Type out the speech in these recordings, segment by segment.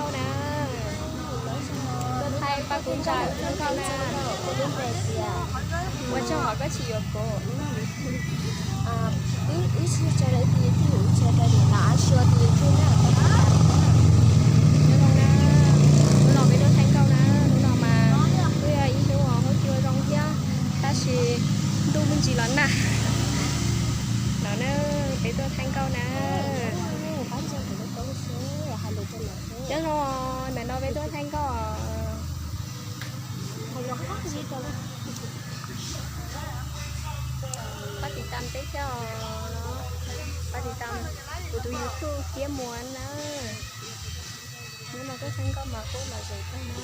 Nkauj na, tuaj thaij Paj Kub Ntsa txoj nkauj na. Ua tsaug qhov koj tsis yuav kuv. Wb, wb sib tso lawv tis YouTube, wb tso rau niam laus Ab Sua tus YouTube na. Nyob zoo na, hnub no peb tuaj thaij nkauj na, hnub no mas twb yog ib hnub huab cua zoo thiab, tab sis ntuj me ntsis los nag. No na, peb tuaj thaij nkauj na. Nyob zoo, ntawm no peb tuaj thaij nkauj. Pab tiv tam peb thiab os. Pab tiv tam kuv tus YouTube Kiab Muas na. Hnub no tuaj thaij nkauj mas kuj lom zem kawg na.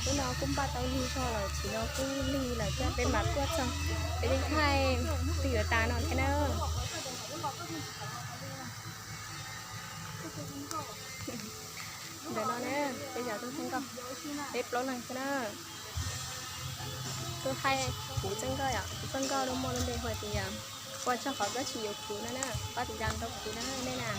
Hnub no kuj npaj tau lig zog lawm, tsis no kuj lig lawm thiab, peb mam tuaj txog peb li thaij twg yuav tas no thiab na. Ntawm no na, peb cov tuaj thaij nkauj, peb plaub leeg thiab na. Tuaj thaij kuv txoj nkauj yom, kuv txoj nkauj lub muaj lub npe hu tias Ua tsaug qhov koj tsis yuav kuv no na, pab tiv tam rau kuv na nej na.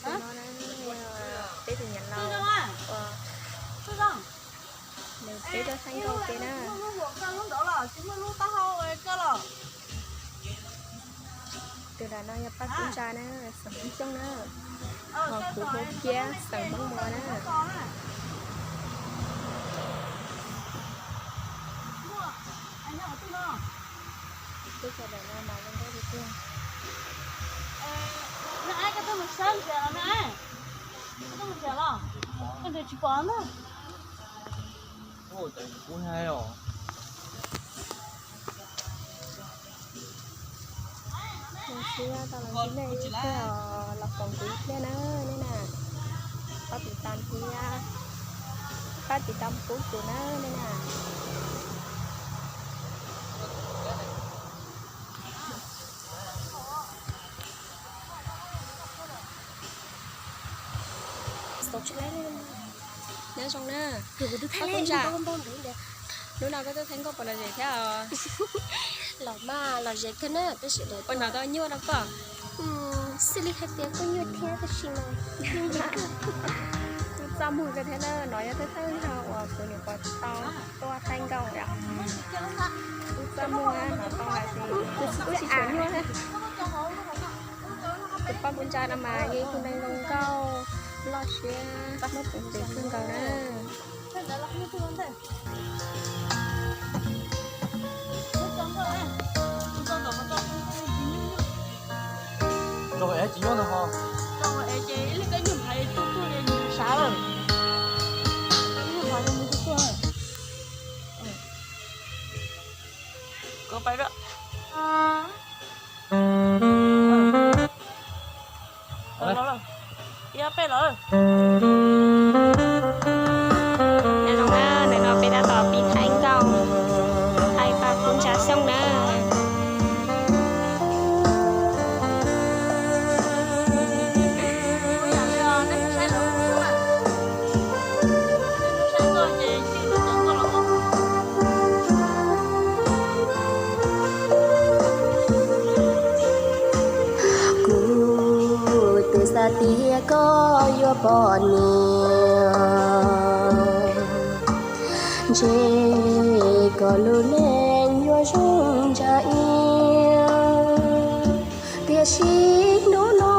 Tus no na, peb tus niam laus uas nws peb tuaj thaij nkauj ke na. Tus nram no yog Paj Kub Ntsa na, xeem Hmoob Xyooj na. Ho kuv hu Kiab, xeem Hmoob Muas na. Teb chaws ntawm no mas zoo nkauj tiag tiag. Zoo siab tau los ntsib nej ib pliag, los koom kuv ib pliag na nej na. Pab tiv tam thiab, pab tiv tam pub kuv na nej na. Nyob zoo na. Hnub no koj tuaj thaij nkauj puas lom zem thiab os? Los mas lom zem kawg na, tab sis ua hnov tau nyuaj rau koj. Xws li hais tias kuj nyuaj thiab tab sis mas kuj txaj muag kawg thiab na. No yog thawj thawj zaug uas kuv nyuam qhuav tau tuaj thaij nkauj yom. Kuj txaj muag, hnov tau hais tias kuj tsis tshua nyuaj thiab. Tus Paj Kub Ntsa no mas yog ib tug neeg zoo nkauj, loj siab, muaj peev xwm kawg nkaus na. Nyob zoo na, ntawm no peb tab tom pib thaij nkauj, thaij Paj Kub Ntsa Xyooj na. Kuv twb xav tias koj yuav pom niam, ntshe koj lub neej yuav zoo ntsa iab. Tiam sis hnub no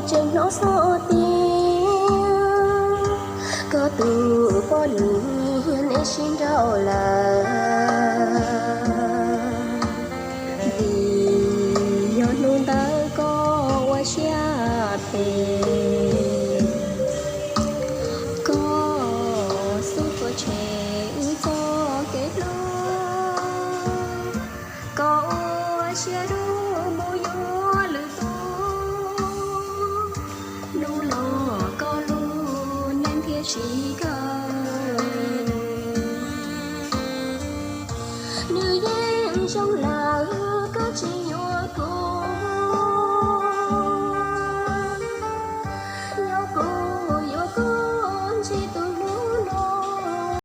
tseem hnov xov tias koj tus poj niam neb sib nrauj lawm, vim yog hnub ntawd koj ua siab phem.